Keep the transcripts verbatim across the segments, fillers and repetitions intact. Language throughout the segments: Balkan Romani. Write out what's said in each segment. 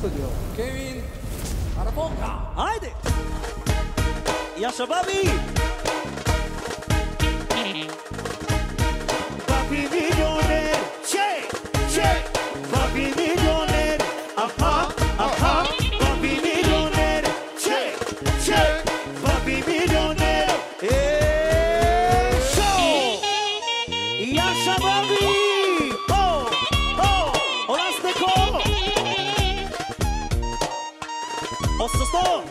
Kevin Arapoka. Ajde! Jaša Babi! Babi milioner, ček, ček, Babi milioner, aha, aha, Babi milioner, ček, ček, Babi milioner. E, šao! Jaša Babi! Ho, ho! Ola ste ko? Osto sto!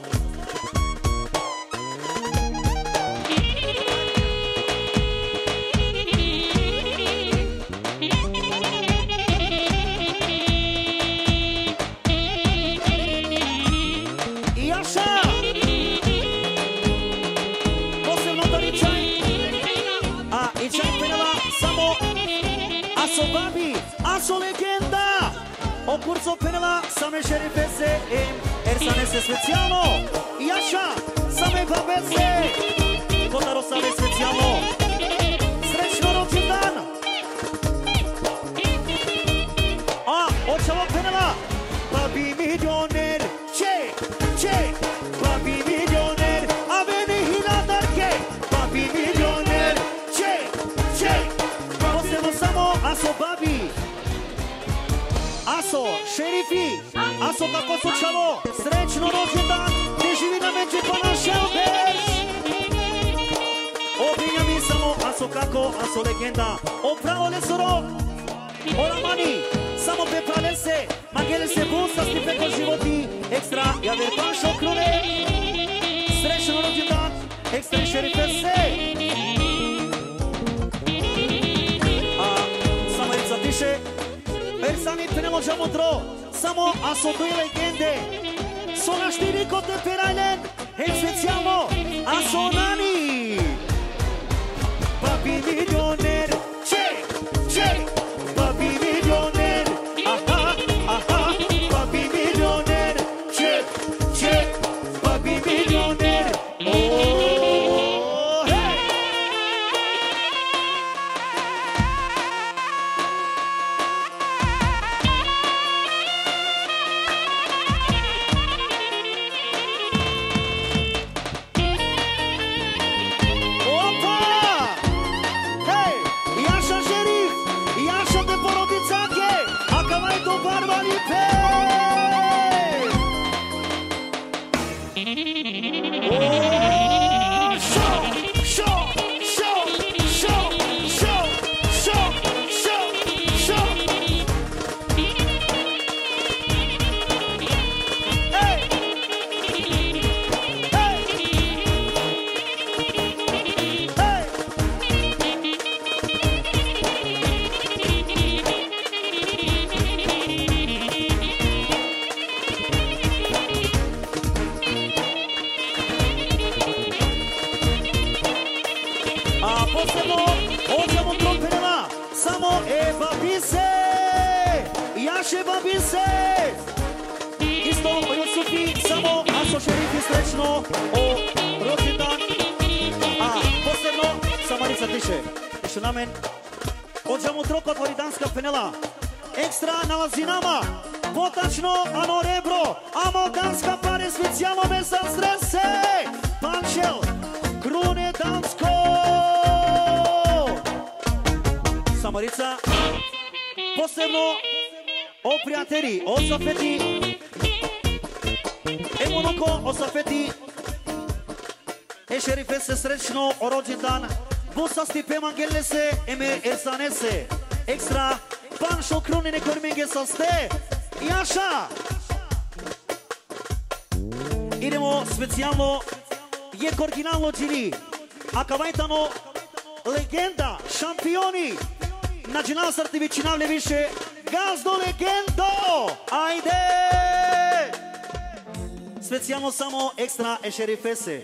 Jaša! Posebno tari čaj. A i čaj penela samo Aso Babi, Aso legenda. O kurco penela same šerifese em Ersanese specijalno. Jaša, same babese. Kotaro same specijalno. Srećno rođendan. A, o čhavo penela, Babi milioner, ček, ček, Babi milioner, aveni hiljadar ke, Babi milioner, ček, ček, posebno samo Aso Babi, Aso Šerifi, Aso kako so čhavo, srećno rođendan, te živi na menđe pana šel berš. O Benjamin samo Aso kako, Aso legenda, o pravo lesoro, o Ramani, samo pe pralese, mangele se but sastipe ko životi, ekstra javer panšo krune. Srećno rođendan, ekstra šerifese. A, samo Erica tiše, Ersani penela džamotro, samo Aso duj legende. So našti niko te perajlen, hem specijalno, Aso Nani. Babi milioner, ček, ček, Babi milioner, aha, aha, Babi milioner, ček, ček, Babi milioner. O, hej! Opa! Hej, Jaša Šerif, Jaša te porodicake, a kavaj to barvalipe! O, šo, šo, šo. Ej! Ej! Ej! A posebno, o džamotro penela, samo e babise, Jaše babise. Isto o Jusufi, samo Aso Šerifi srećno o rođendan. A posebno, samo Erica tiše. Tiše namen. O džamotro kotar i Danska penela. Ekstra nalazi nama. Potačno ano rebro. Amo Danska pare specijalno me sa strese. Pančel. Krune Dansko. Samo Erica. Posebno o prijateli, o Safeti. Em unuko o Safeti. E Šerifese srećno o rođendan. But sastipe mangel lese em e Ersanese. Ekstra panšo krune nek ovel amenge saste. Jaša! Idemo specijalno jekh originalno džini. Akava tano legenda, šampioni. Na džanav sar te vičinav le više. Gazdo legendo! Ajde! Specijalno samo ekstra e Šerifese.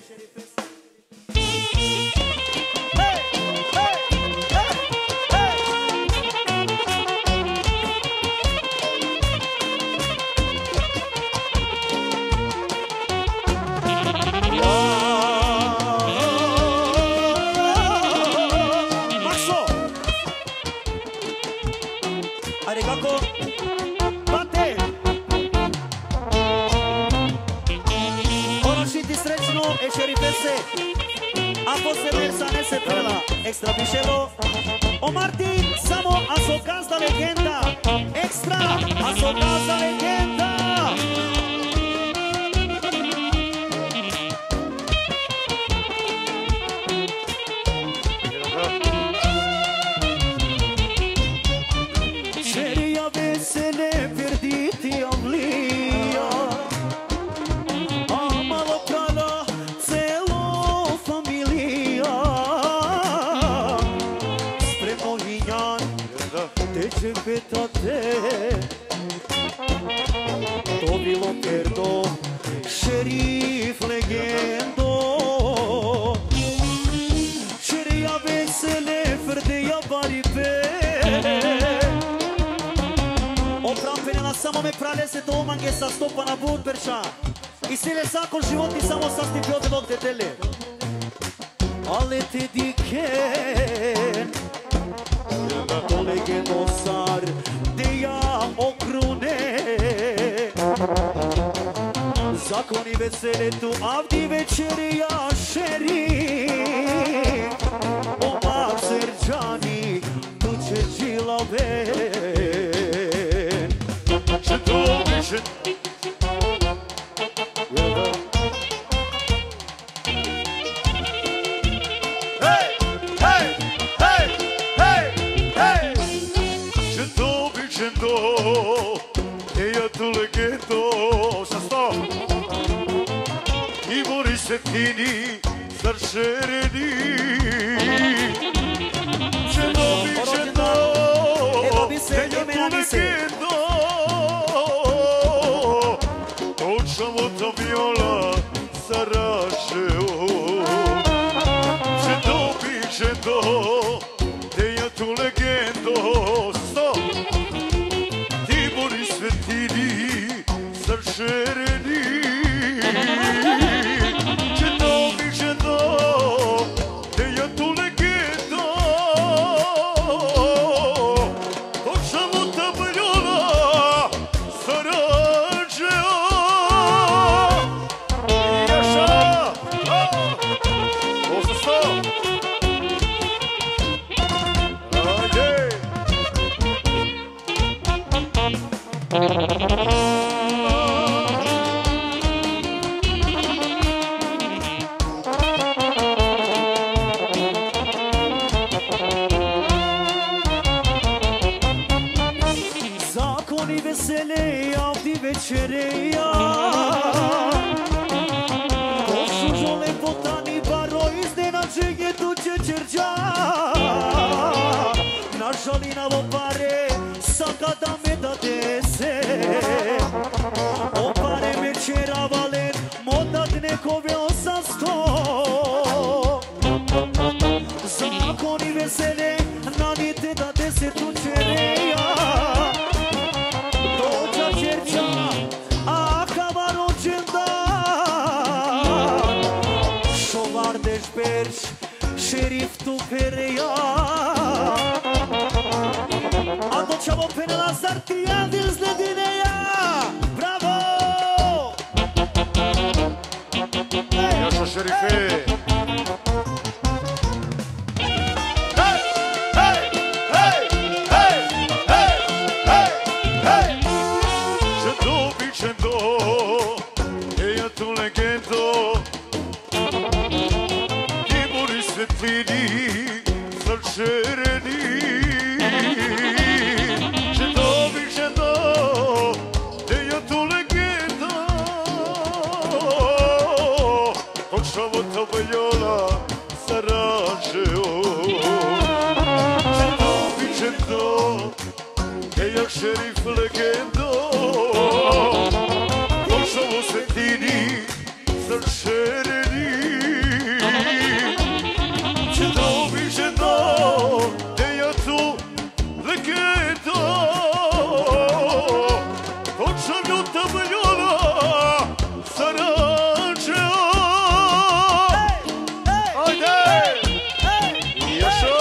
Makso! Ajde, kako? Bate! A posle Mersane se prela ekstra bišelo. O Martin, samo a so gazda legenda. Ekstra, a so gazda legenda. Ćerija vesele, perditi avlija, a malo prala celo familija. Spremno hinjan te džen pe tate, to bilo kerdo Šerif legendo. Ćerija vesele, ferdeja baripe. O pran phenela, samo me pralese te ol mange sasto pana but berša. Isi le sa ko životi, samo sastipe o Devel te del le. Ale te dikhen, to legendo sar deja o krune. Zakoni vesele tu avdive ćerija Šerif, o Marser džani, tu će džilaven. Će to više. Hej, hej, hej, hej, hej. Džendo bi džendo, e ja tu legendo, sasto. I mori se tini, sar šereni. Džendo bi džendo, e ja tu legendo. O čavo to viola, sarašeo. Džendo bi džendo, te ja tu legendo. Sto. Ti mori svetini, sar šereni. Džendo bi džendo, te ja tu legendo. O čavo to viola, sarašeo. Yaşa! Osusto! Haydi! Zakoni vesele avdive ćerija. Ko šužo lepota ni baro iznenađenje tuće ćerđa. Na žalinavo pare, sa ka da me dadese. O pare me ćerava len, mo dad nek ovel sasto. Zakoni vesele, nani te dadese tu ćereja. Tođa ćerđa, akava rođendan. Šovardeš berš, Šerif tu pereja. A to čavo phenela, sar ti adil zledineja. Bravo! Yaşa Şerife! Hej, hej, hej, hej, hej, hej, hej. Džendo bi džendo, e ja tu legendo. Ti mori svetini, sar šereni. Džendo bi džendo, e ja tu legendo. Ko čavo to viola, sarašeo. Džendo bi džendo, e ja Šerif legendo. Ko čavo svetini, sar šereni. Džendo bi džendo, e ja tu legendo. Ko čavo to viola, sarašeo. Haydi! Yaşa!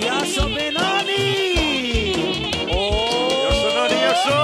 Yaşa be nani! O! Yaşa nani, yaşa!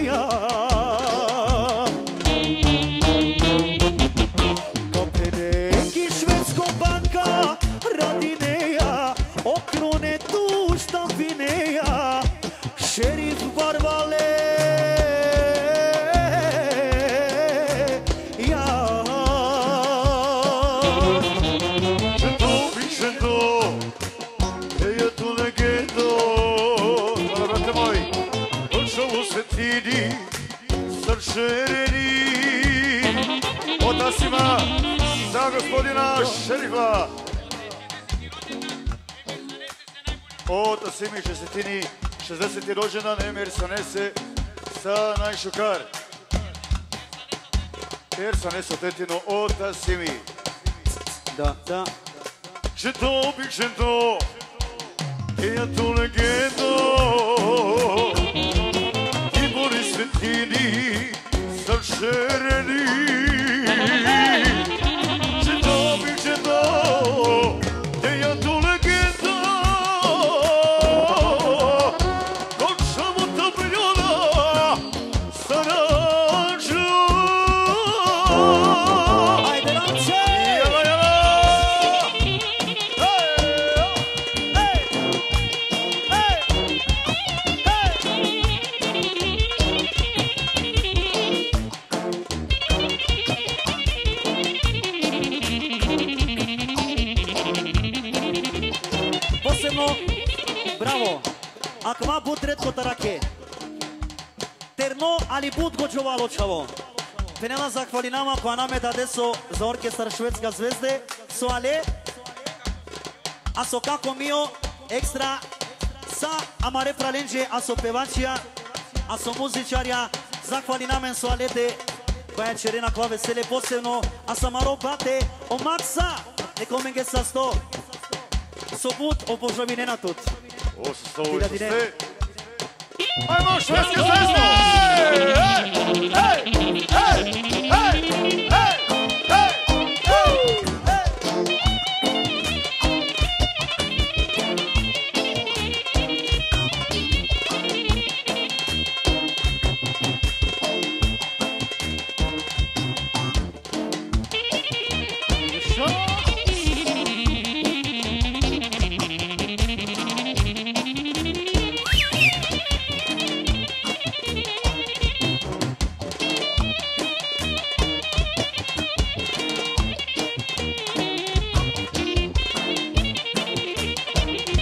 Ja. Ko pere ki Švedsko banka radineja, o krone tu štampineja, šerif barvale. Ja. Čedo bi čedo, e ja tu legendo. Hvala, brate moj. Od čovu se tidi, srčereni. Od Asima za gospodina šerifa. Od Asimi šesetini šezdeseti rođendan, em ersanese sa najšukar. Ersanese tetino od Asimi. Da, da. Čedo bi čedo, e ja tu legendo. Ti bori svetini, srčereni. Čedo bi čedo, e ja tu legendo. Končamo tabljona, Sarađo. Ajde, Romče! Jela, jela! Hej, hej, hej, hej. Posebno, bravo. Akava but retko tarake. Terno, ali but godžovalo čhavo. Phenela zahvalinama ko anav me dadeso za orkestar Švedska zvezde, so ale, a so kako mio ekstra sa amare pralenđe, a so pevačija, a so muzičarja, zahvalinamen so ale te baja ćeren akava vesele posebno, a sa amaro bate, o Maksa, nek ol amenge sasto, so but obožavinena tut. O, sasto, ti da dine. Ajmo, Švedska zvezda! Hej, hej, hej, hej, hej, hej, hej.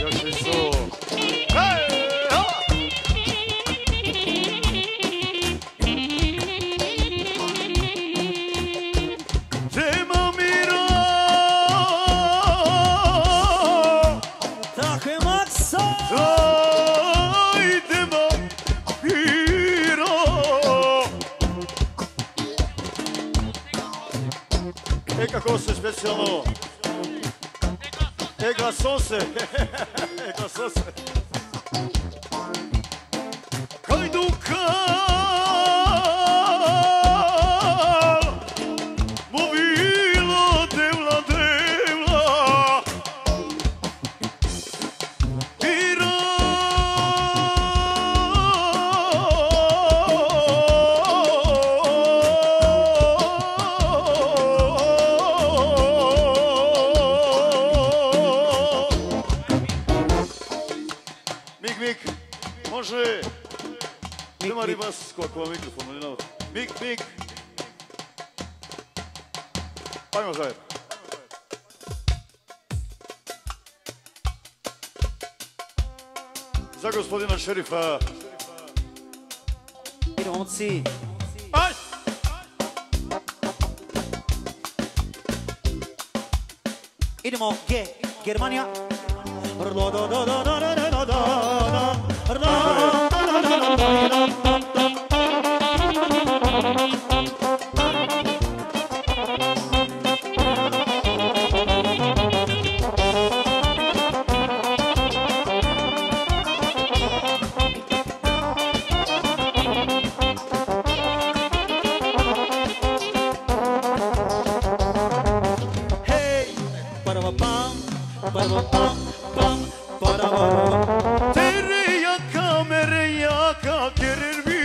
Još nisu. Hej, ha! Tema miro. Tako je, Maksa. Aj, tema miro. E, kako se specijalno. E, glasom se. E, glasom se. Kaj duka movilo devla, devla. Piro. Mig, mig, može. Mig, mig. Mari vas, ko, ko mikrofon, ali no. Mig, mig. Ajmo zajedno. Za gospodina šerifa. Idemo, momci. Aj! Idemo, G, Germanija. Hej! Parava pam, parava pam, pam, parava. Tere jaka, mere jaka, kerer bi.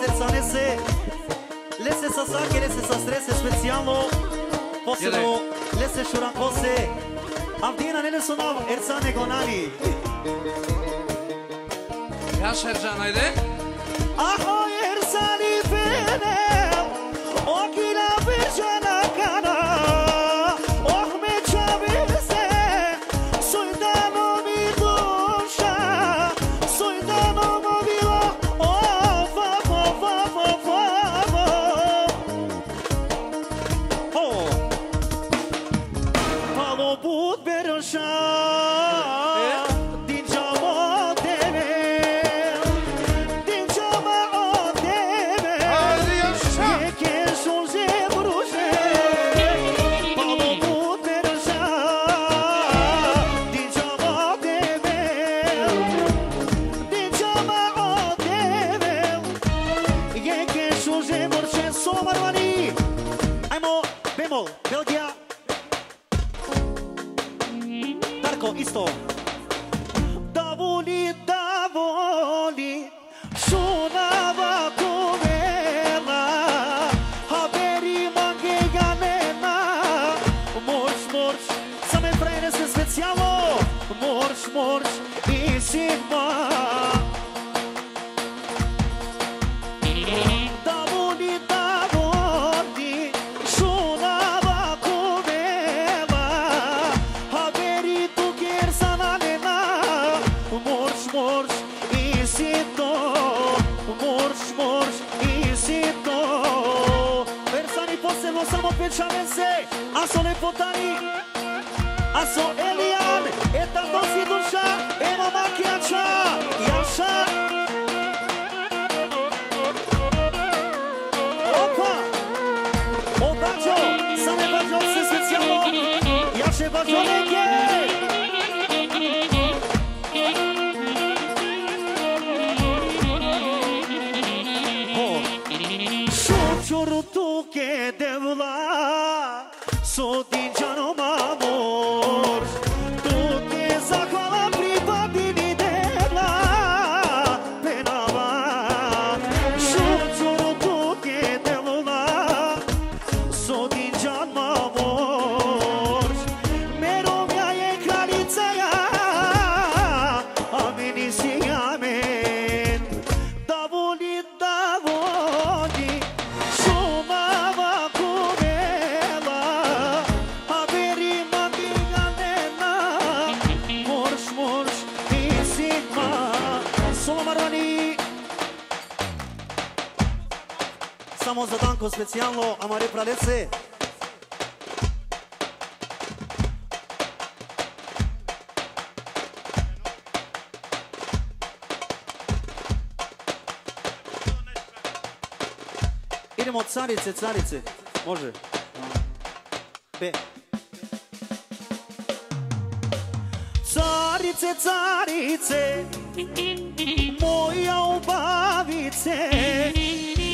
Ersanese, lese sa sake, lese sa strese specijalno, posebno lese šurankose. Avdina nele sunav Ersane Gonani. Ja, Šerđan, ajde. Aho, Ersani pene, o kila Berđana kana, oh me čabe se, soj dano mi duša, soj dano mo bilo, o, va, va, va, va, va, va. O. Palo but berša, dinđama o tebe, dinđama o tebe. Ajde, još. Jeke šuže bruže, palo but berša, dinđama o tebe, dinđama o tebe. Jeke šuže bruže, so marvani. Ajmo, bemol, Belgija. Darko, isto. Davoli, davoli, šunava kuvela, haberi mange janena, morš, morš, sa me prene se specijalno, morš, morš, i sigma. Davoli, davoli, šunava kuvela, haberi tu ker sa nanena, morš, morš, isi to, morš, morš, isi to. Ersani posebno samo pečaven se, a so lepotani. A so Elijan, e tato si duša, e mama ki jaša, jaša. Opa! O Bađo, sa me Bađo se specijalno, jaše Bađo leke. Ho. Šučur tuke Devla, so dinđan ma morš, tuke zahvala pripadini Devla, penava. Šučur tuke Devla, so dinđan ma morš, me romnja e kraljicaja, amen isi amen. Davoli, davoli, šunava kuvela, haberi mange janena, morš, morš, isi ma. Solo marvani. Samo za Danko specijalno, amare pralece. Idemo, carice, carice. Može. Be. Carice, carice, moja ubavice,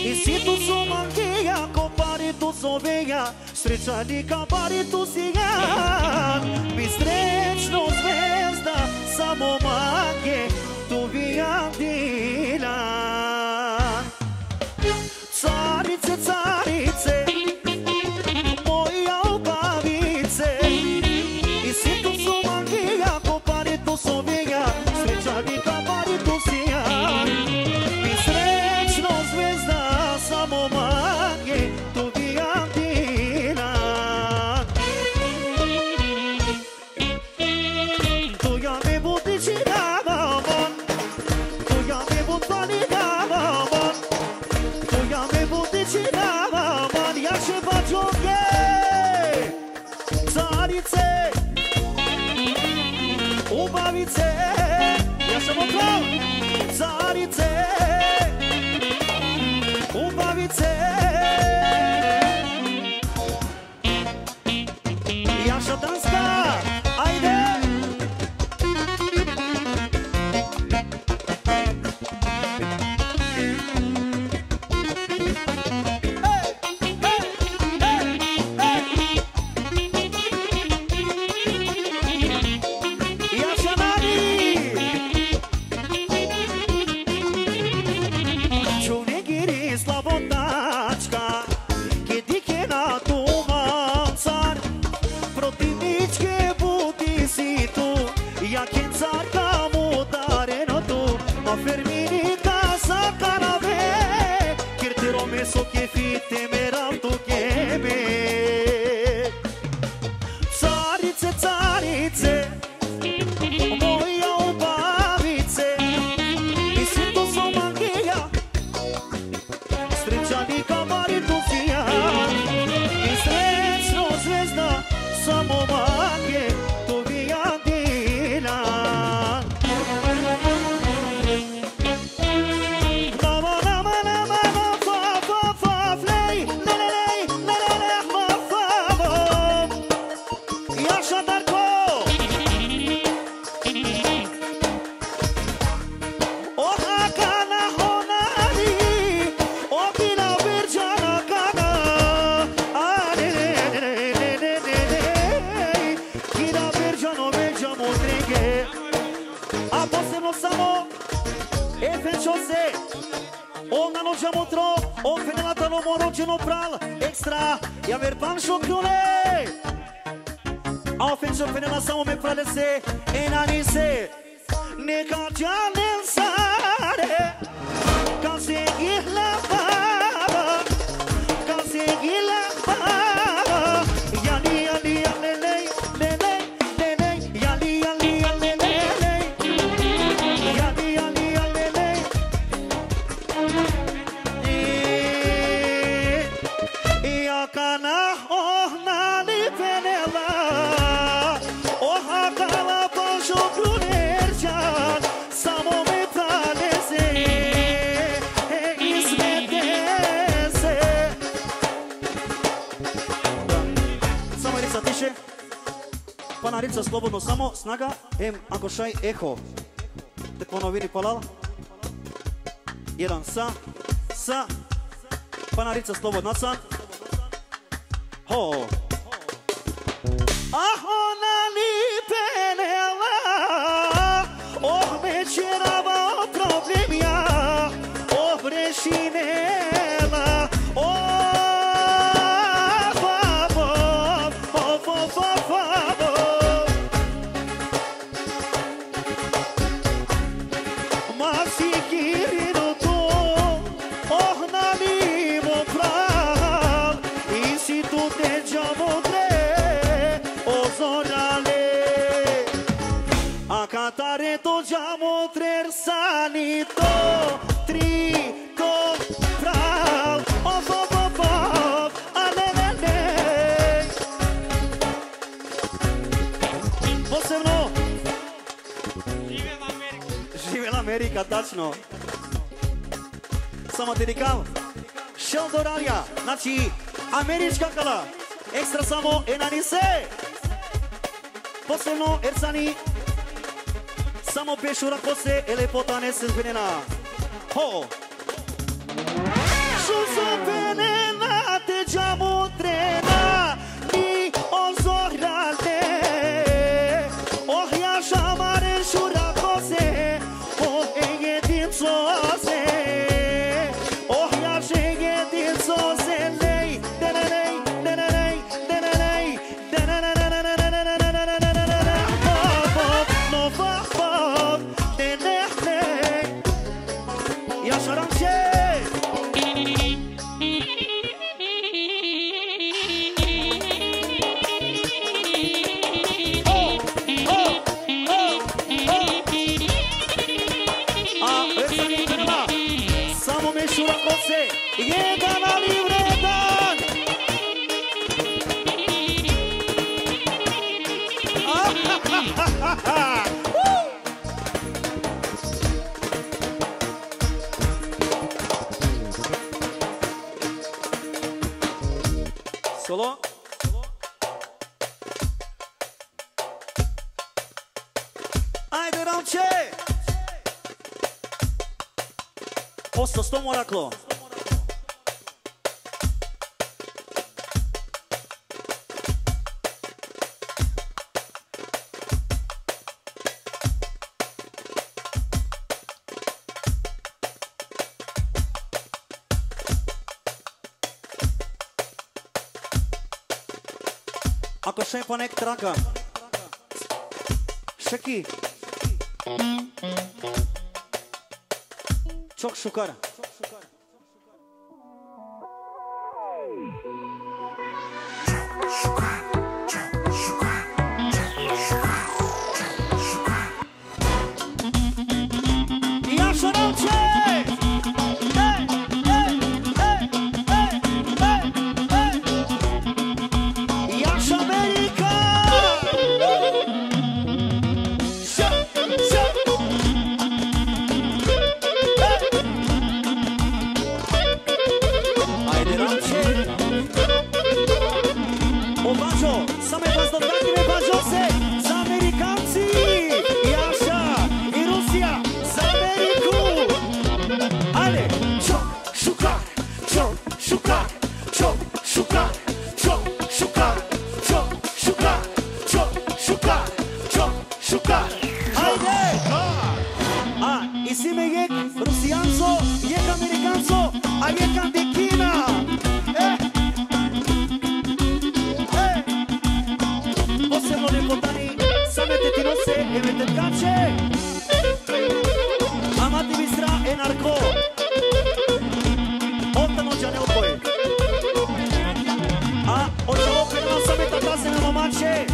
isi tu so mangeja, ko pari tu so veja, srećanika pari tu sijan, mi srećno zvezda, samo mange tu vijan dilan. Carice, carice, moja ubavice, isi tu so mangeja, ko pari tu so veja, srećanika pari tu sijan, mi srećno zvezda, samo mange tu vijan dilan. Tu ja me butići na maman, tu ja me butani na maman, tu ja me butići na maman, jaše Bađo, carice, ubavice, jaše Bađo, carice, ubavice. Jaša Danska, ajde! Slabo tačka, ke dikhena tu mancar, protivničke buti si tu, ja kencar ka mudareno tu, ma fermini ka sa karave, kjer tero meso ke fite merav tu keme. Carice, carice, moja ubavice, isi tu so mangija, srećani kamari tu sija, i srećno zvezda samo mange tu vijadila. Mama, mama, mama, mama, fa, fa, fa, flej, le, le, le, le, le, le, ma, fa, mo. Yaşa Darko. O hakana honari, o kila birđana kana. A ne, ne, ne, ne, ne, ne, ne, ne. Kila birđano me džamo trenge. A posebno samo e fenčose. O nano džamo tro, o fenela tano mo rođeno pral, ekstra, ja ver panšo krune. A o fenčo fenela samo me pralese, e nanise. Neka džanen sare, ka se gihla baba, ka se gihla baba. Jali, jali, jali, lej, lej, lej. Lelej, jali, jali, jali, lelej. Jali, jali, jali, lelej. I, i akana oh nani penela, oh akala pa šukrunerđan, samo me pranese, e izmetese. Samo rica tiše. Pana rica slobodno, samo snaga, em ako šaj eho. Te ponovini palal. Jedan sa, sa. Pana rica slobodno, sa. Ho. Ah, ona ni penela, oh, me čerava o problemija, oh, rešinela, oh, favor, oh, favor, favor. Ma si kirino to, oh, nani mo pral, isi tu te džamo tre, o zorale. A katare to džamo tre, sani to, tri, to, pral, o, o, o, o, a, ne, ne, ne. Posebno. Živela Amerika, tačno. Samo te dikal. Šel do Ralja, znači, američka kala. Ekstra samo e nanise. Posebno Ercani. Samo bešura kose, ele potane se zbenena. Ho. Šuzo penena te džamo trena, ni o zorale. Oh, ja šamare šura kose, oh, e jedin soze. Oh, ja še jedin soze, lej, de, de, lej, de, de, lej, de, de, lej. Yaşaran şey. A, e, sad je krenula. Samo me šura kose. Jedan ali vredan. Solo. Ajde, Ramče! Osto sto moraklo. Ako šaj po nek traka. Šeki. Çok šukar. Yaşa Ramçe! Hey, hey, hey, hey, hey, hey. Yaşa Amerika! Şa, şa. Hey. Ajde, Ramče. O Bažo, samo je vas dotakne, Bažo se, za Amerikanci. Jaša, i Rusija, za Ameriku. Ajde, čok, šukar, čok, šukar, čok, šukar, čok, šukar, čok, šukar, čok, šukar, čok, šukar. Ajde! A isi me jek Rusijanco, jek Amerikanco, a jek andi Kina. E! E! Posebno lepotani, same te tinose, e me tetkače. Ama ti bistra e narko. Otano džane o koj. A o čavo prema same tatase na momače.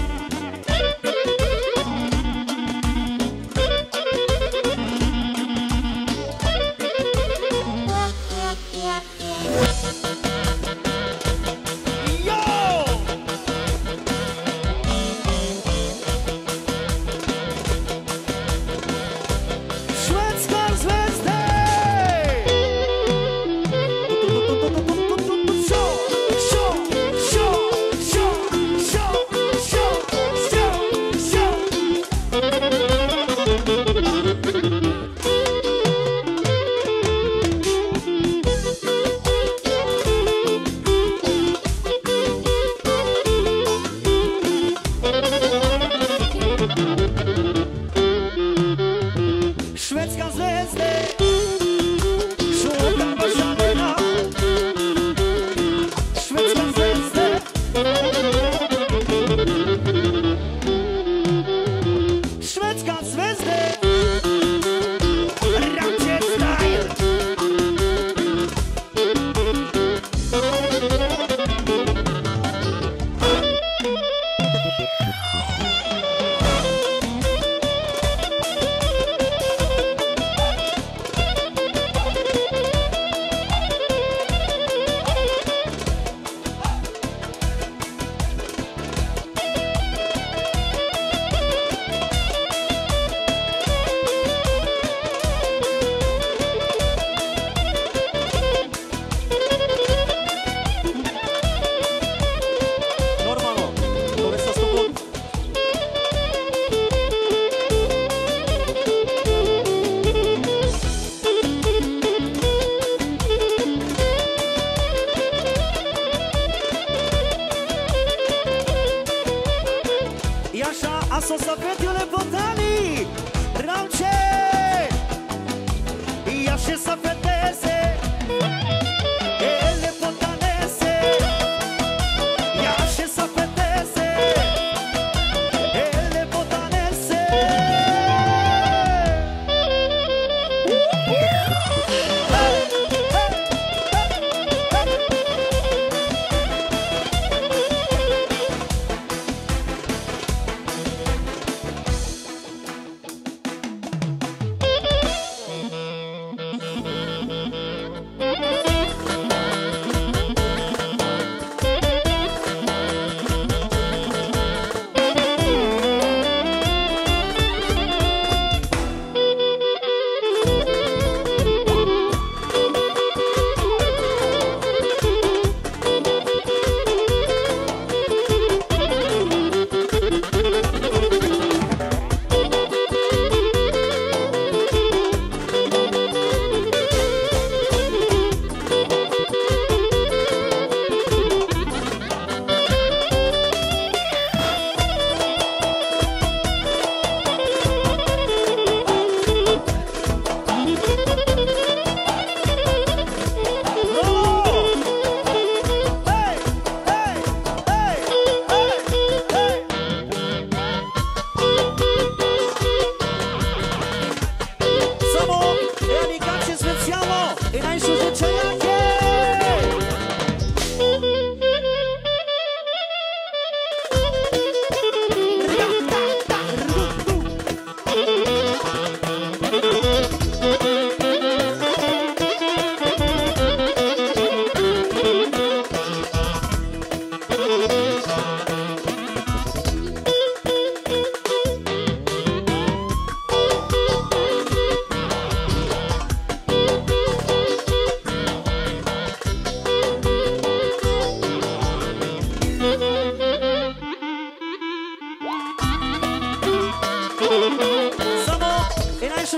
Jo! Švedska zvezde! Švedska zvezde, šuka bašalena. Švedska zvezde. Švedska zvezde. Ramče style. Normalno, dovesta sto god. Jaša, a so sa fetio lepotani, Ramče! Jaše sa fetese, e lepotanese, jaše sa fetese, e lepotanese.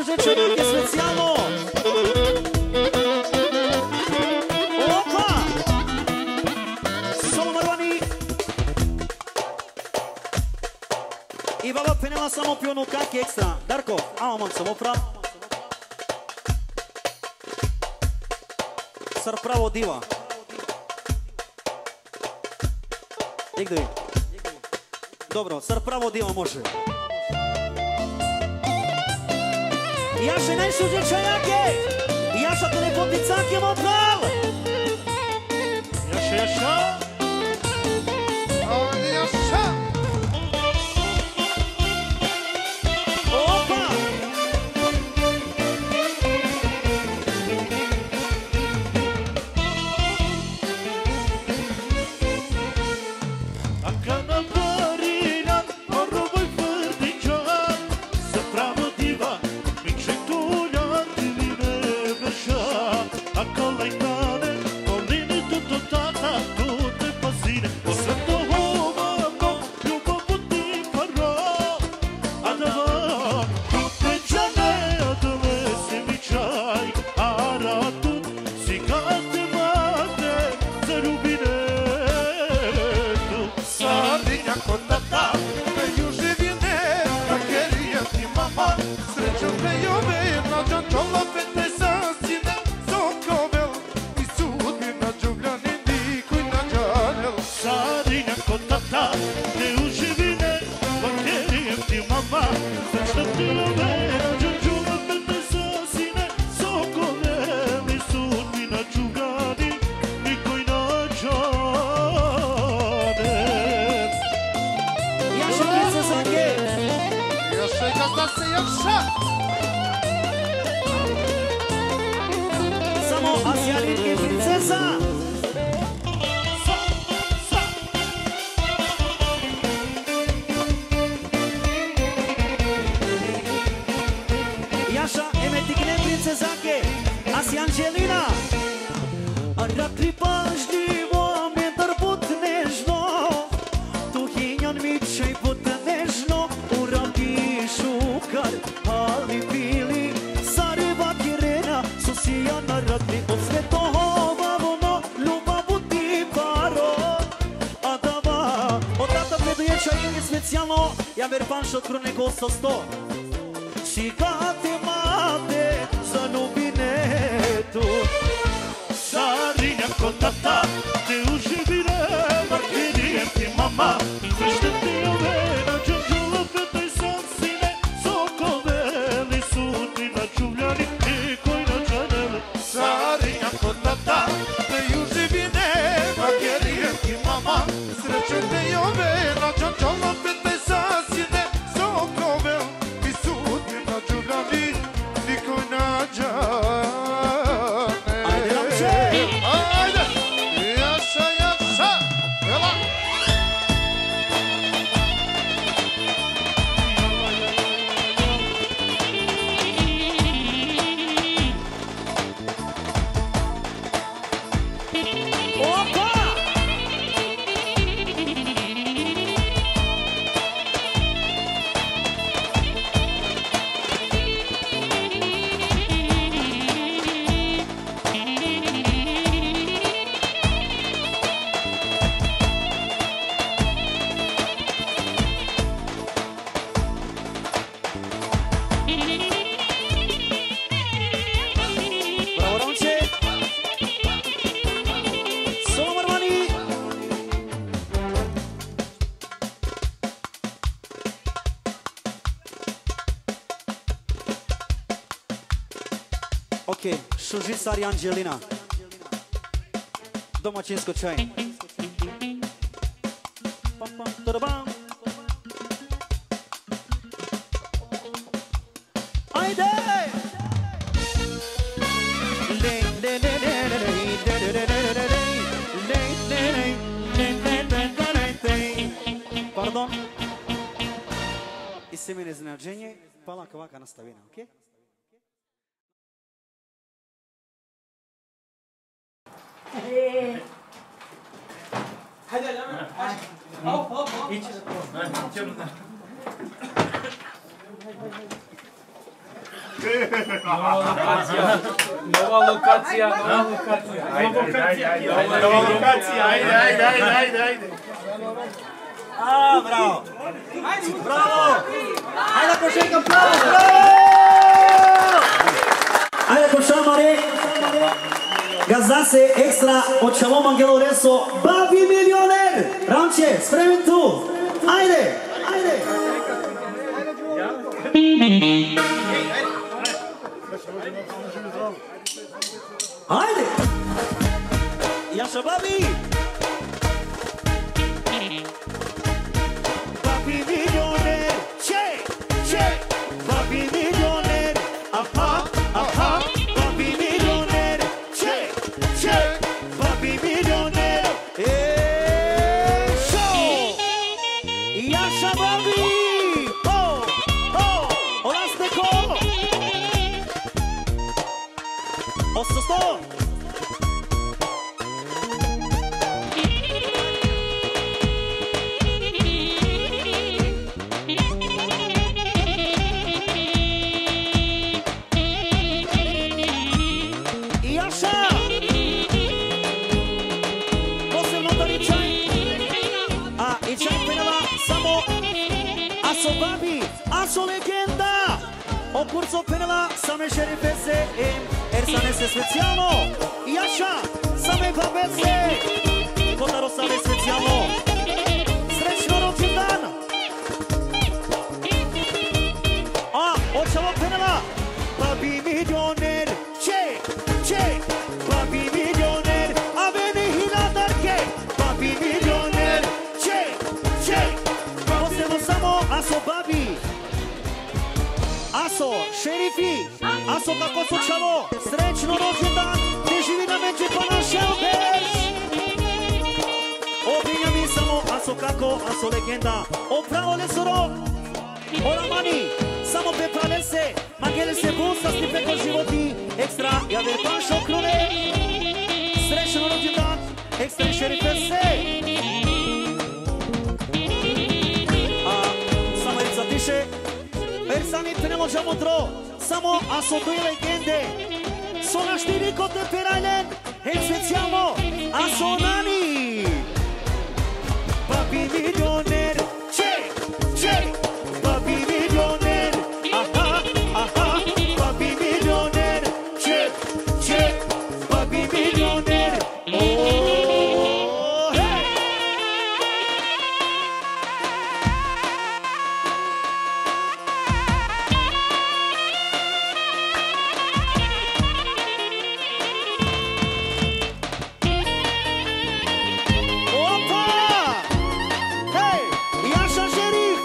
Žečenjake specijalno. Opa! Samo Marvani. I baba penela samo pionu kaki ekstra. Darko, amo man samo pra. Sar pravo diva. Igdoj. Dobro, sar pravo diva može. Jaše najšuže čajake. Jaša te ne poticake mo pral. Jaša, jaša. Ajde, jaša. Opa. Akana barilan, o roboj frdinčan, sa pravo diva, mi četuljan ti li me veša. Akala i tane, o nini tu to tata, tu te pasine, o sveto hova, no, ljubav buti paro. Adava, tu te džane, adale se mi čaj, ara tu, si kate mate, zaljubine tu. Sarinja ko tata, te ju živine, vakeri ti mama, srećo te jove, na džan čola pe te sasine, so kovel, i sudbina džuvljani nikoj na džanel. Sarinja ko tata, te ju živine, vakeri ti mama, srećo te jove, na džan čola pe te sasine, so kovel, i sudbina džuvljani nikoj na džane. Jaša princezake. Jaša i gazda se jaša. Samo Asijalinke princeza. Sa, sa. Jaša, e me tikne princezake, Asi Angelina. Rakri pažljivo me darbut nežno, tu hinjan mi čaj but nežno, urapi šukar, ali pili, sari vakirena, so sijana rakri, o sveto hova vono, ljubav buti paro, adava, o tata te duje čaj specijalno, ja ver panšo krune ko sasto. Sigate mate, zaljubine tu. Sarinja ko tata, te uživine, vakeri ti mama. Srećo te jove, na džan čola pe te sasine, so kovel, i sudbina džuvljani nikoj na džanel. Sarinja ko tata, te ju živine, vakeri ti mama. Srećo te jove, na džan čola pe te sasine, so kovel, i sudbina džuvljani nikoj na džane. Ajde, Ramče! Ajde! Jaša, jaša! Jela! Opa! Bravo, Romče! Solo Marmani! Ok, šuži sar i Angelina. Domaćinsko čaj. Pam, pam, tarabam. Ajde! Pardon. Isi mi iznenađenje, pa lako vaka nastavina, okej? E. Hadi, hadi, hadi. Hop, hop, hop. Hiç. Hadi, canım. Nova lokacija, nova lokacija, nova lokacija. Nova lokacija, ajde, ajde, ajde, ajde, ajde. A, bravo. Bravo. Ajde, ako še enkrat bravo, bravo. Ajde, ako šamare. Gazdase ekstra o čhavo mangela oreso, Babi Milioner. Ramče, spremin tu. Ajde, ajde. Ajde. Jaša Babi. Babi Milioner. Ček, ček. Babi Milioner. Aha, aha. Babi Milioner. Ček, ček. Babi Milioner. E, šo. Jaša Babi. Ho, ho. Oraste ko. Osto sto. Jaša. Posebno tari čhaj. A i čhaj phenela samo: A so Babi, a so legenda. O kurco phenela samo e Šerifese em Ersanese specijalno. Jaša, samo e babese. Kotaro save specijalno. Srećno rođendan. A o čhavo phenela: Babi Milioner, ček, ček. Babi Milioner, aveni hiljadar ke. Babi Milioner, ček, ček. Posebno samo: A so Babi, a so Šerifi, a so kako so čhavo, srećno rođendan, te živi na menđe pana šel berš. O Benjamin samo: A so kako, a so legenda. O pravo lesoro, o Ramani, samo pe pralese, mangela lese but sastipe ko životi, ekstra javer panšo krune. Srećno rođendan, ekstra e Šerifese. A samo Erica tiše, Ersani phenela: O džamutro, samo a so duj legende. So našti niko te peralen, hem specijalno, a so nani. Babi Milioner, ček, ček. Babi Milioner, aha, aha. Babi Milioner, ček, ček. Babi Milioner. O, hej! Opa! Hej, Jaša Šerif,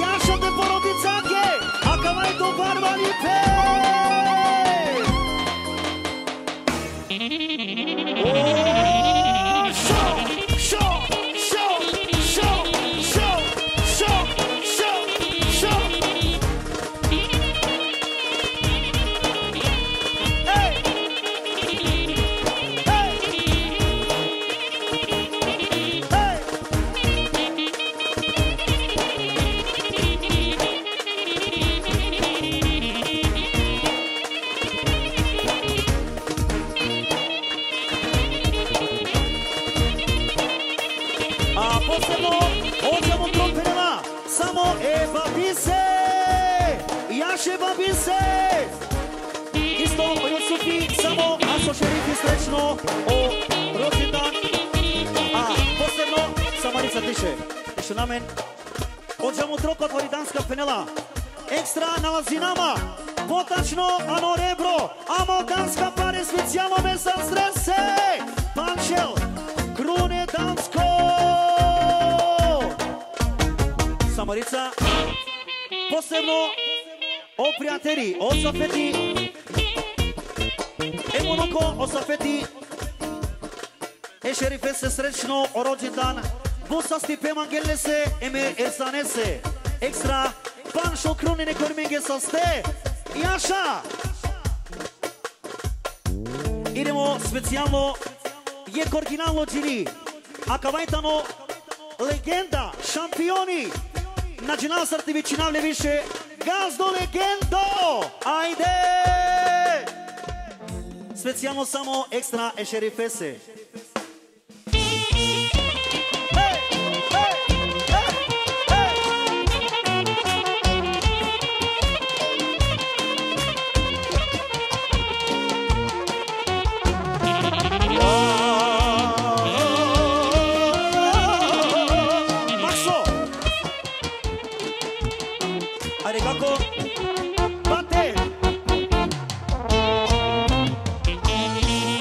Jaša te porodicake, a kava i to barvalipe! A posebno, o džamutro phenela samo e babise. Jaše babise. Isto o Jusufi, samo a so Šerifi, srećno o rođendan. A posebno, samo Erica tiše. Tiše namen. O džamutro ko Tvoridanska phenela: Ekstra nalazinama, potačno ano Rebro, amo Danska pare specijalno me sa strese, panšel krune Dansko. Samo Erica, posebno o prijateli, o Safeti, em unuko o Safeti, e Šerifese, srećno o rođendan, but sastipe mangela lese em e Ersanese, ekstra panšo krune nek kormenge saste. Jaša! Idemo specijalno, jekh originalno džini, a kava i tano legenda, šampioni. Na džanav sar te vičinav le više, Gazdo legendo! Ajde! Specijalno samo ekstra e šerifese. Maso! Ajde, kako? Bate!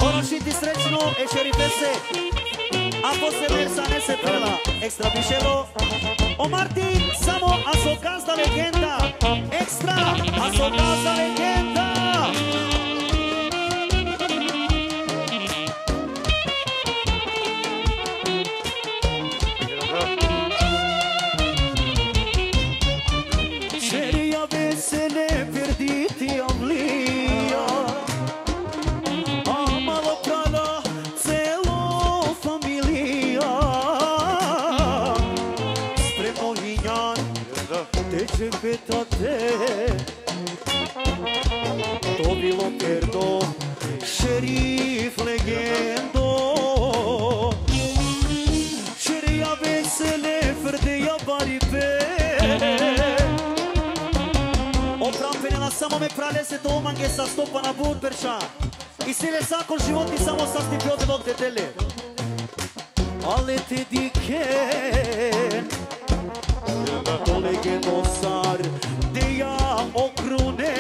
Ono šiti srećno e šerifese. A posle Mersanese prela ekstra pišelo. O Martin, samo a so gazda legenda. Ekstra, a so gazda legenda. Čerija vesele perditi avlija, a malo prala celo familija. Spremno hinjan te čepetate. To bilo perdo šerif legendo. Šerija vesele frdeja baripe. O pran penela samo me pralese to mange sa stopa na but berša. I sile sa ko životi samo sa stipe o Devel te dele. Ale te dikhen, to legendo sar deja o krune.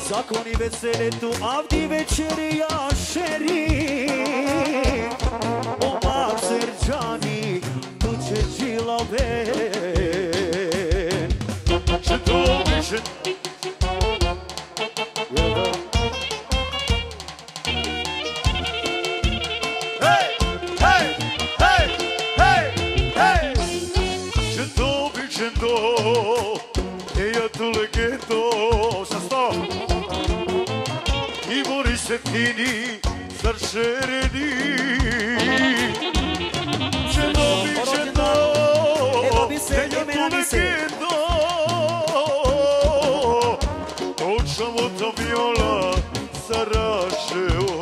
Zakoni vesele tu avdi večerja šeri, o Marserđani tu će džilaven. Će to više Hej, hej, hej, hej, hej. Džendo bi džendo, e ja tu legendo, sa sto. I Boris Fetini, sar šereni. Džendo bi džendo, e ja tu legendo. Točamo ta viola, sarašeo.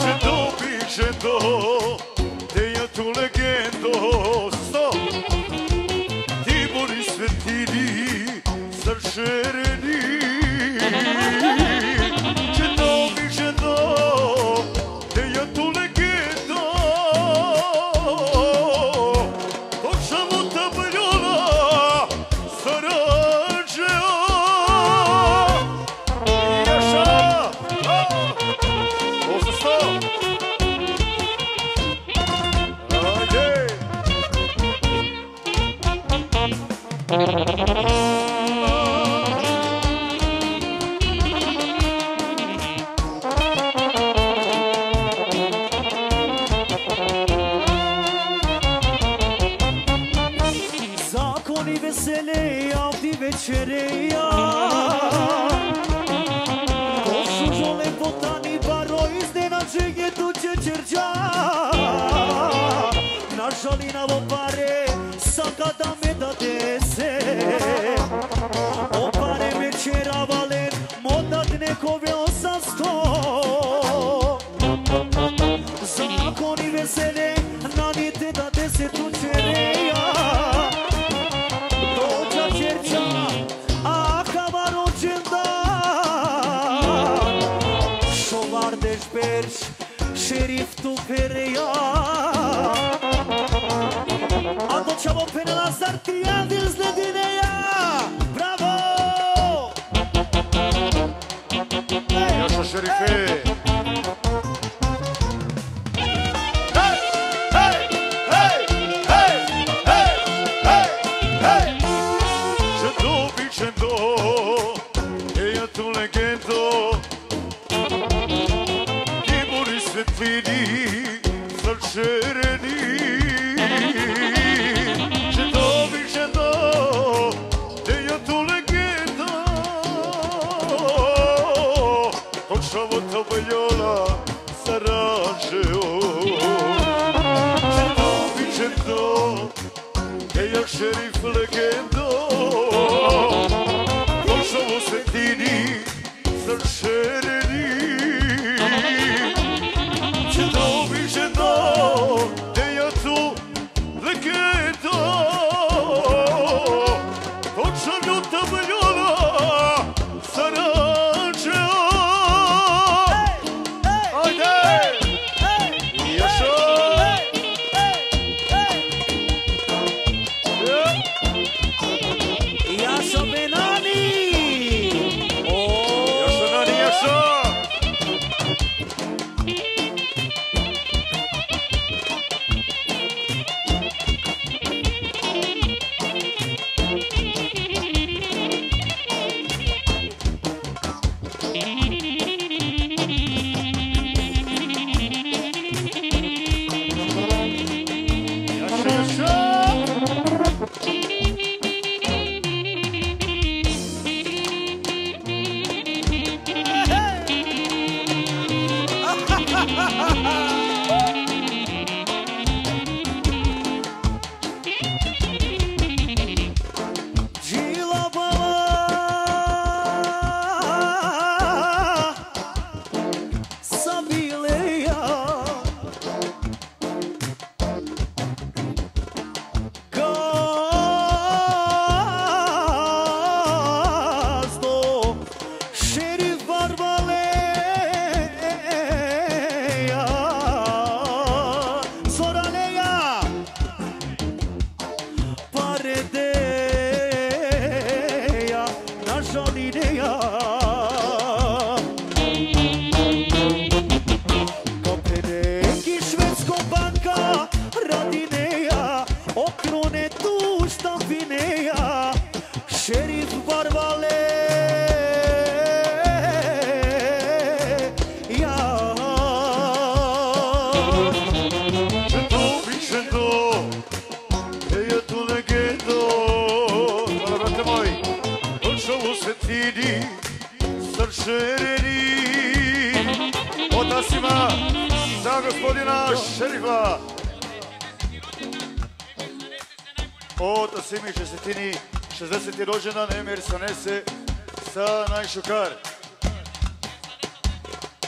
Džendo bi džendo, te ja tu legendo, sto. Ti Boris Fetini, sar šereni. Džendo bi džendo, te ja tu legendo. Točamo ta viola, sarašeo. Yaşa! Olsun, sağ ol. Haydi. Zakoni veseleja, avdi večereja. Ko šužo lepotani baro iznenađenje tu ćerđa. Na žalinavo pare, sa ka da me dadese. O pare me ćerava len, mo dad nek ovel sasto. Zakoni vesele, nani te dadese tu ćereja. To ćerđa, akava rođendan. Šovardeš berš, šerif tu pereja. A to čavo penela sar ti adil zledineja. Bravo! Yaşa Şerife. Hej, hej, hej, hej, hej, hej, hej. Džendo bi džendo, e ja tu legendo. Ti Boris Fetini, sar šereni. Džendo bi džendo, te ja tu legendo. Ko čavo ta viola, sarašeo. Džendo bi džendo, E ja šerif legendo, Košovo svetini, sar šereni. Čedo bi ženo, e ja tu legendo, Košovo tabljona, sar anđeo. Ajde! Jašo! Jašo be nani! O! Jašo nani, jašo! Gazdo Šerif Barbaleja, Zoraleja, Paredeja, Nažalineja, Kopenhagi, Švedsko, banka Radineja, Okrone tu štampineja, Šerif Barvale. Ja. Čedo bi čedo, e ja tu legendo. Hvala, brate moj. Došao u svetini, sar šereni. Ota sima za gospodina Šerifa. Ota simi, čestitini šezdeseti rođendan, em ersanese sa najšukar.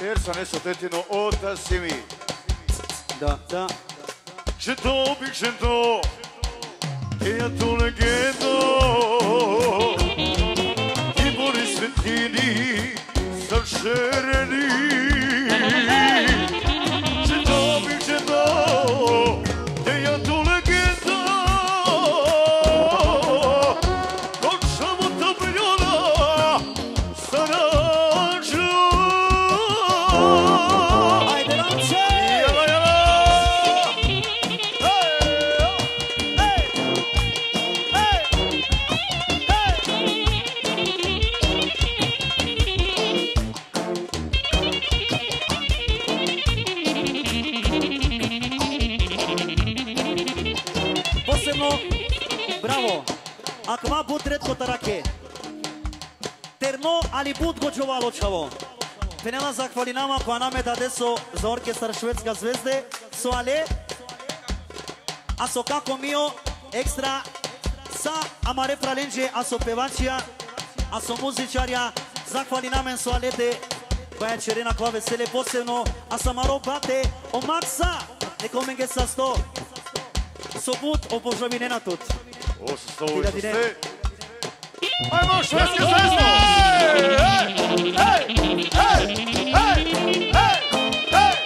Ersanese, tetino, ota simi. Da, da. Čedo bi čedo, e ja tu legendo, i bori svetini, sar šereni. Čedo bi čedo, e ja tu legendo, Košovo tabljona, sar anđeo. Ajde, Ranče! Jela, jela! Ej, ej, ej, ej. Posebno, bravo. Akava but retko te arakhe. Terno, ali but godžovalo čhavo. Phenela, zahvalinama ko anav me dade so za orkestar Švedska zvezde, so ale, a so kako mio ekstra sa amare phralenđe, a so pevačija, a so muzičarja, zahvalinamen so ale te bajaćeren akava vesele posebno, a sa amaro bate, o Maksa, nek ol amenge sasto, so but obožavinena tut. O, sasto, ti radine. Sasto. Ajmo, Švedska zvezda! Hej, hej, hej, hej, hej, hej, hej.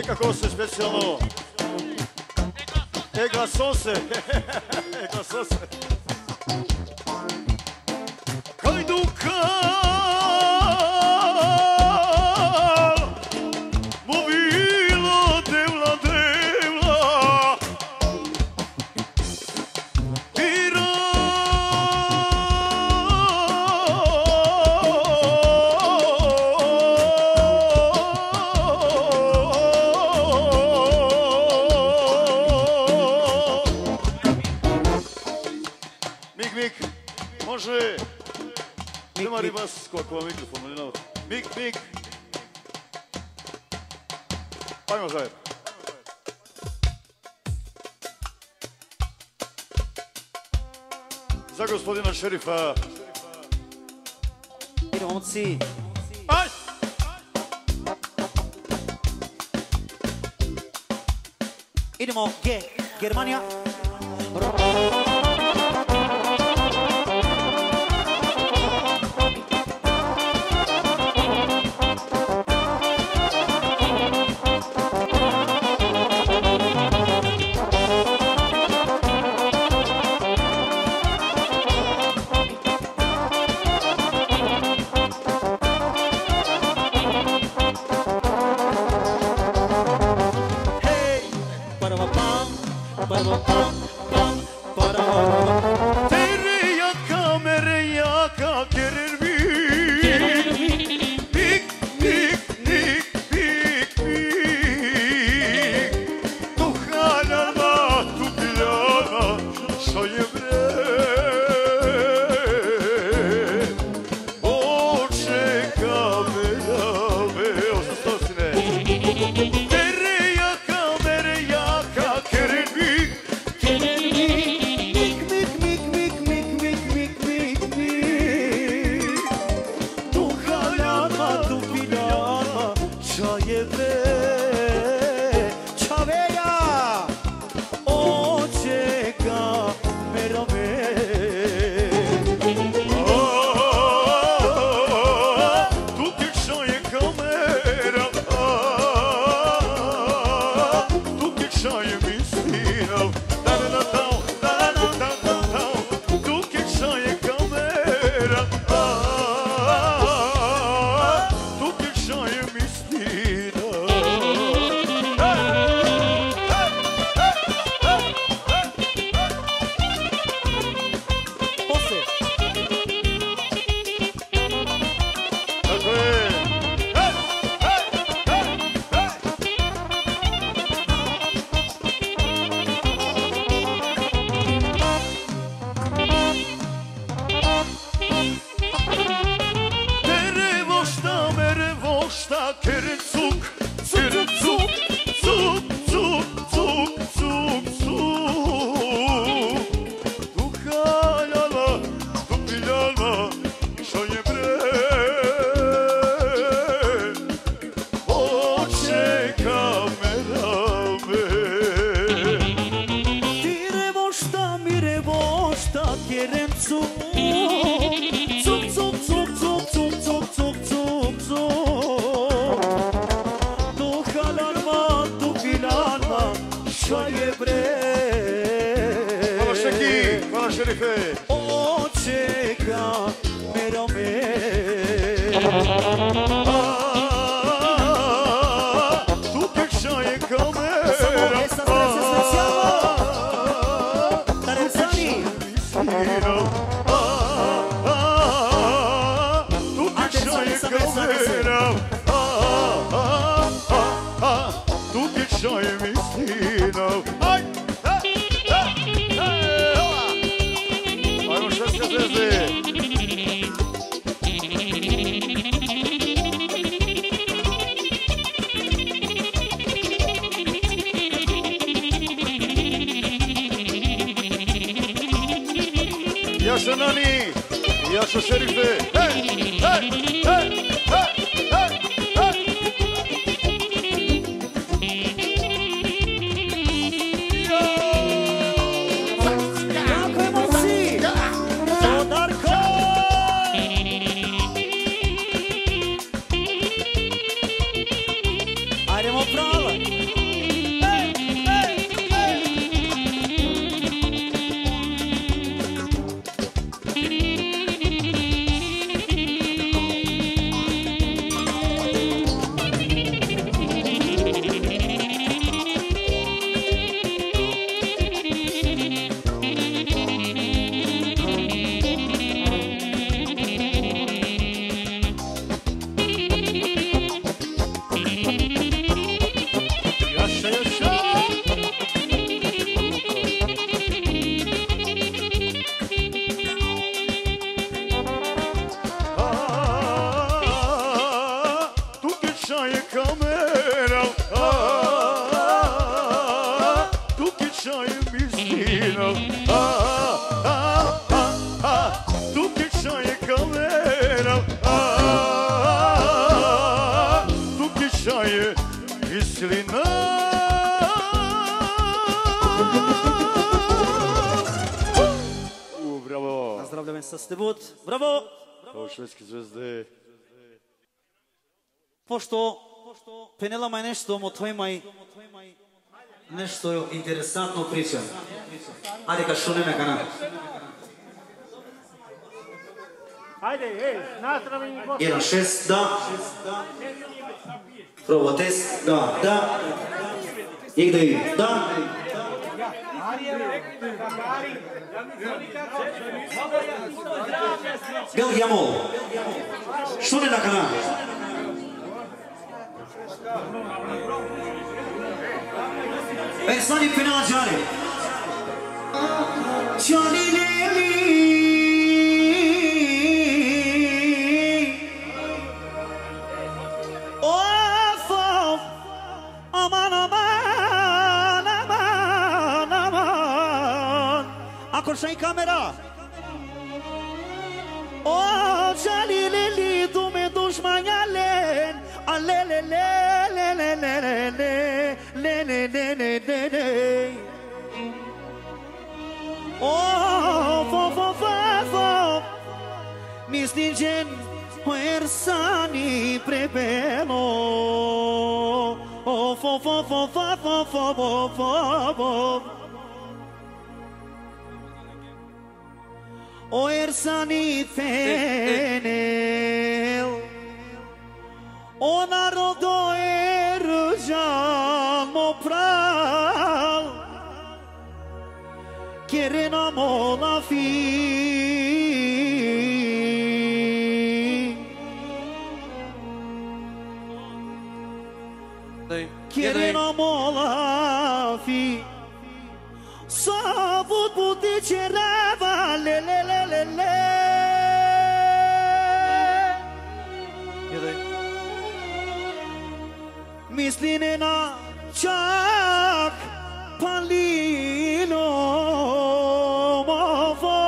Kako se specijalno. E, glasom se. E, glasom se. Kaj duka mu bilo devla, devla. Piro. Mik, mik. Može. Mik, mik. Vas, ko, ko mikrofon, ne, no. Mik, mik. Ajmo zajedno. Za gospodina Šerifa. Idemo, momci. Aj! Idemo, G, Germanija. Hej! Parava pam, parava pam, pam, parava pam. Tere jaka, mere jaka, kerer bi. Pik, pik, pik, pik, pik. Tu haljana, tu piljana, šaje bre. Oče kamera me, osto sine. Tereja kamera jaka, kerebi. Mik, mik, mik, mik. Tu haljama, tu piljama, čaje be. Čaveja. Oče kamera me. Tu ke čaje kamera. Tu ke čaje misina. Da, da, da, da, da, da, da, da, da. Tu ke čaje kamera. Tu ke čaje misina. Posle. Tako je. Tere vošta, mere vošta, kere cuk, kere cuk, cuk, cuk, cuk, cuk, cuk. Tu haljala, tu piljala, šaje bre. Oče kamera me. Tire vošta, mire vošta, kerem cuk. Cuk, cuk, cuk, cuk, cuk, cuk, cuk, cuk, cuk. Tu halalma, tu pilalma, šaje bre. Hvala Šeki, hvala Šerife. Oče kamera me. A, tu ke čaje kamera. Samo esta, sreća, sreća. Tarersani. A, a, a, tu ke čaje kamera. A, a, a, a, tu ke čaje misina. Aj! Ajmo, Švedska zvezde. Jaša Nani, Jaša Šerife. Hej, hej, hej, hej, hej, hej. Kako emocije! To Darko! Ajdemo, prava! Bislina! U, bravo! Nazdravljam sa Stebut. Bravo! Bravo, švedske zvezde. Pošto penela maj nešto, mothoj maj nešto interesantno priča. Ajde ka šunen akana. Ajde, ej, nastrava i gost. Jedan šest, da. Proba test, da, da. Igde, da. Belgija mol. Što ne da kana? Ersani penela džari. Džani leli. Of, of. Aman, aman, aman, aman. Ako šaj kamera. O, džali lili, tu me dušmanja len. A le, le, le. O, fo, fo, fo, fo. Mislinđen o Ersani prebelo. O, fo, fo, fo. O Ersani fenel. O narodo Erđan mo pral, kerena mo lafi. Daj, kerena mo lafi. Sa but buti ćerava, le, le, le, le, le. Mislinena čak palilo mo vo.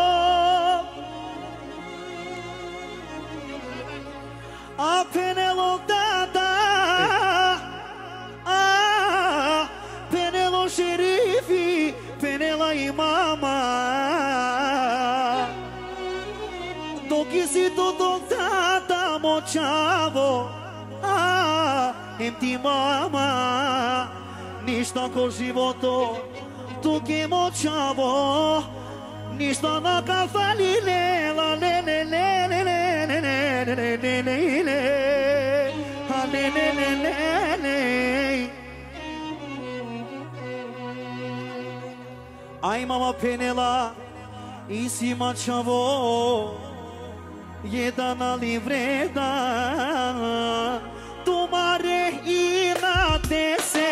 A penelo dada, a penelo šerifi, penela i mama. Dok isi tu, dok dada, mo čhavo, a em ti mama, ništa ko životo tuke, mo čhavo, ništa na ka fali le, la le, le, le. Aj mama penela, isi ma čhavo, jedan ali vredan, tumare inate se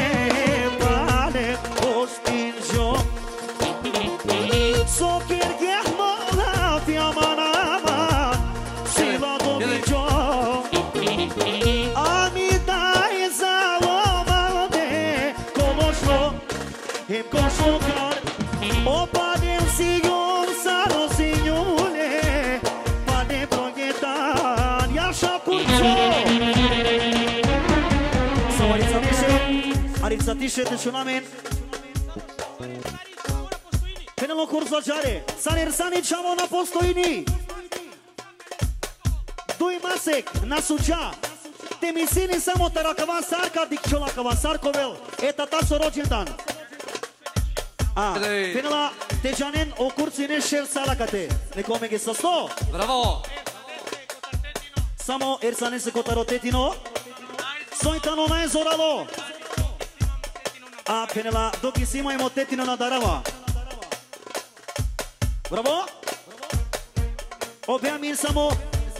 pale ostinđo. So kergeh mo lafi, aman, aman, sila dobiđo. A mi daj zalo malde, kološlo. Hem košukar, o padem sijum saro sinjule, padem progetan, jaša kurco. Samo arica tiše, arica tiše te čunamen. Penelo kurco džare, san Ersani čhavo na postojini. Duj masek na suđa. Te misini samo taro akava sar ka dikčol, akava sar ka ovel. E tata so rođendan. A, ej, penela te džanen o kurci ne šer sala kate. Neko me ge sasto. Bravo. Samo Ersanese kotar o tetino. Soj tano najzoralo. A penela dok isi maj mo tetino na darava. Bravo! Objamin samo,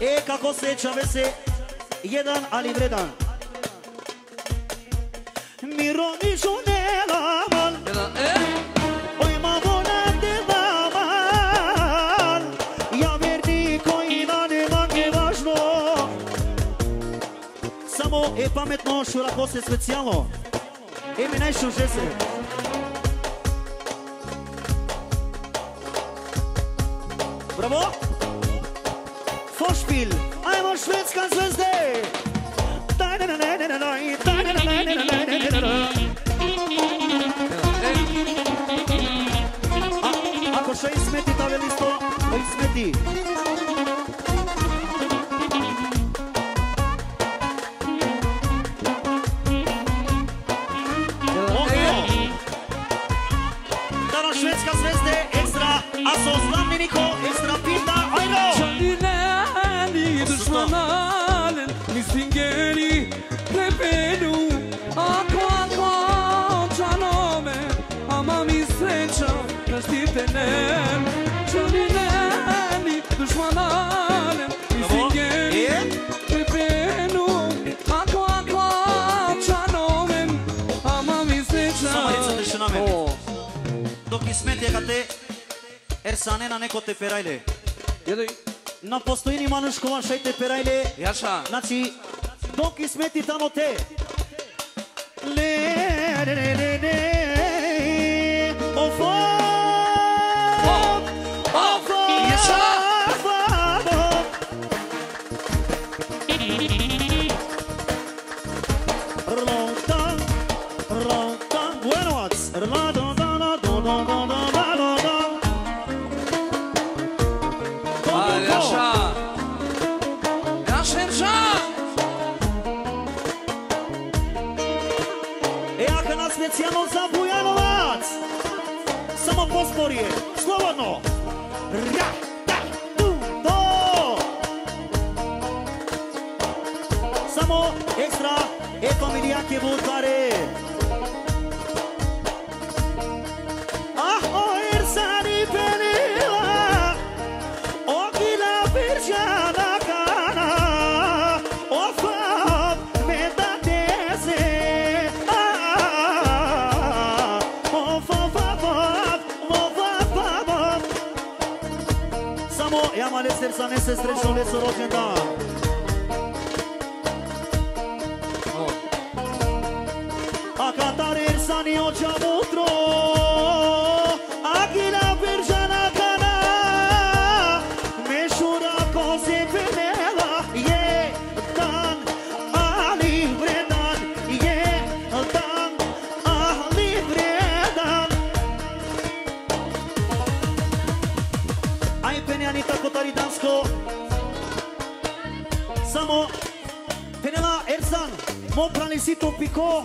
e, kako se čavese, jedan ali vredan. Miro mi šunela mal. Jedan, e? Oj, ma bona te da mal. Ja verni koj na ne mange važno. Samo e pametno šurako se specijalno. E mi najšuže se. Bravo! Vorspiel! Ajmo švedska zvezde! Taj, na, na, na, na, na, taj, na, na, na, na, na, na, na, na. Dok i smeti akate, Ersane, nane ko te perajle. Jedoj. Na postojini manuš kova šaj te perajle. Jaša. Znači, dok i smeti tano te. Le, le, le, le, le. Of, of. Of, of. Jaša. Of, of. Rlontan, rlontan. Bujanovac. Rla, don, don, don, don, don, don, don, don, don. Ko, ko, ko? Jaša. Jaša, Jaša. E, akana specijalno za Bujanovac. Samo posporije. Slobodno. Ra, ta, tu, to. Samo ekstra, e familijake but pare. Ah, o Ersani penela, o kila peršana kana, of, of, me tatese, ah, of, of, of, of. Samo, ja, ma le Ersanese srećno leso rođendan. Akatar Ersani o čamutro, akila peršana kana, me šura ko se penela, je dan ali vredan, je dan ali vredan. Aj, pene Anita kotar i Dansko. Samo, penela Ersan, mo prali isi to piko,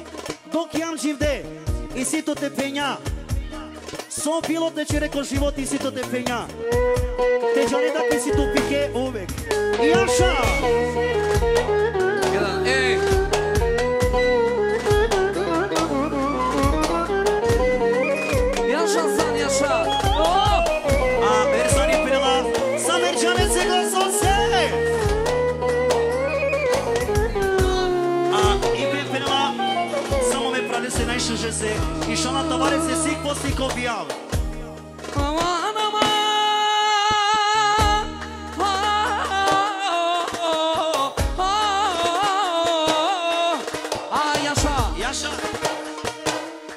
dok jam dživde, isi to te penja. So bilo te čere ko život, isi to te penja. Te džane da isi to pike uvek. Jaša! Jedan, ej! Jaša, san, jaša! O! A Ersani penela, sa Merđane se glaso se! A Ipe penela, samo me pralese najšužese, išala tavare se sik po sik ko bijal. Aman, aman. A, jaša. Jaša.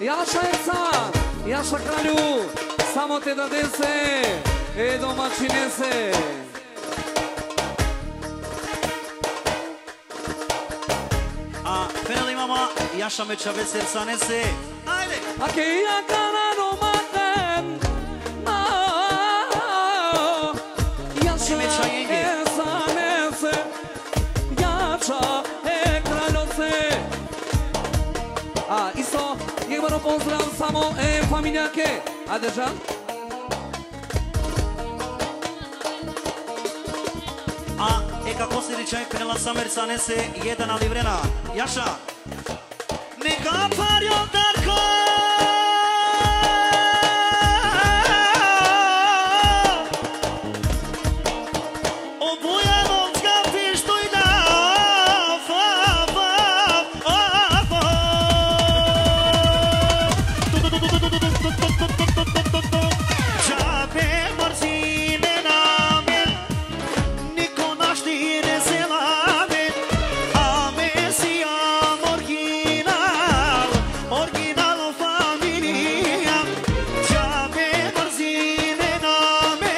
Jaša, Ersan. Jaša, kralju. Samo te dadese e domaćinese. A penela i mama, jaša me čhavese Ersanese. Ajde! Ake ja kana no maten, na, jaša me čhajenge. Ersanese, jaša e kraljose. A isto, jek baro pozdrav samo e familijake. Ajde, džan. A e kako se ričaj penela sa Ersanese, jedan ali vrena. Jaša. Neka parjo Darko! O Bujanovska pištujna, fa, fa, fa, fa. Džabe mrzine na me, niko našti rezela me, a me sijam original, original familija. Džabe mrzine na me,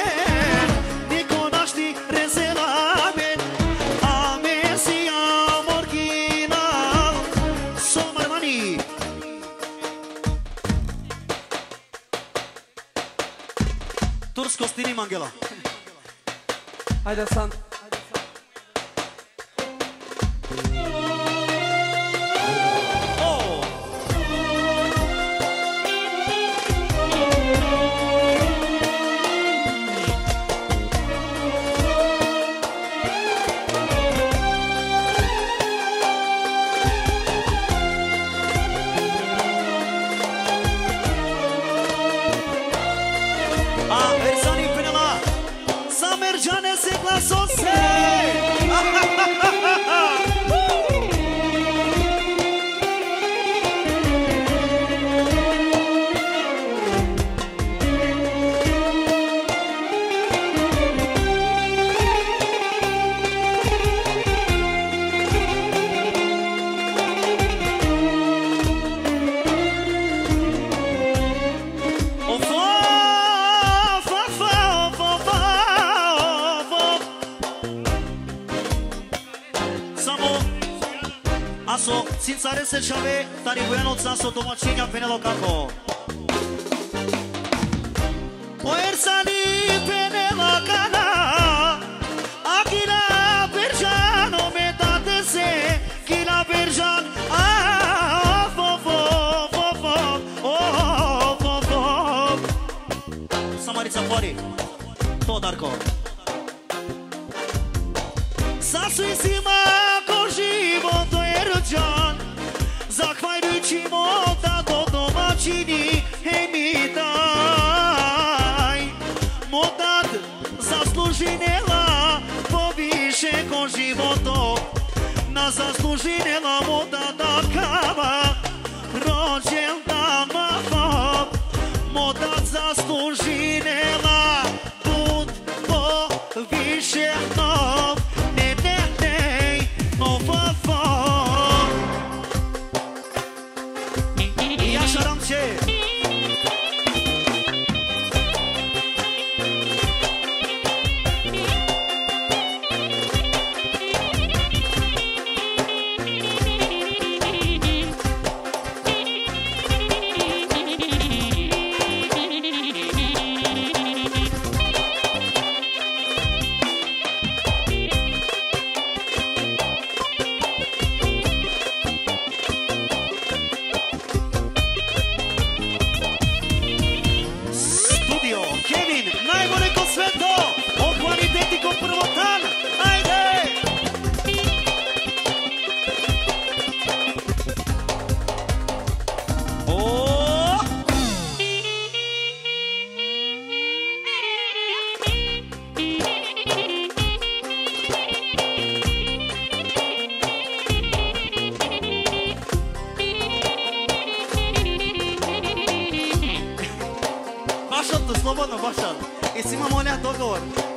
niko našti rezela me, a me sijam original. So marmani. Tursko stini mangela. Ajde, san. A Ersani penela, sa Merđane se glaso se. Sarese čhave, tari Bujanovca so domaćinja phenela kako. O Ersani phenela kana, a kila Berđan, o me tate se, kila Berđan, a, of, of, of, of, of, of, of. Samarica pori, to Darko. Sa su isi ma ko životo Erđan, zahvaljujući mo tato domaćini, hej mi daj. Mo tad zaslužinela poviše ko životo, na zaslužinela mo tad akava rođendan ma hop. Mo tad zaslužinela but poviše, no, ne, ne, ne, no, fo, fo. I ja šaram će. Studio Kevin, najbolje ko sveto, o kvaliteti ko prvo tan, ajde! O! Bašal tu, slobodno, bašal. I si imamo dogovor.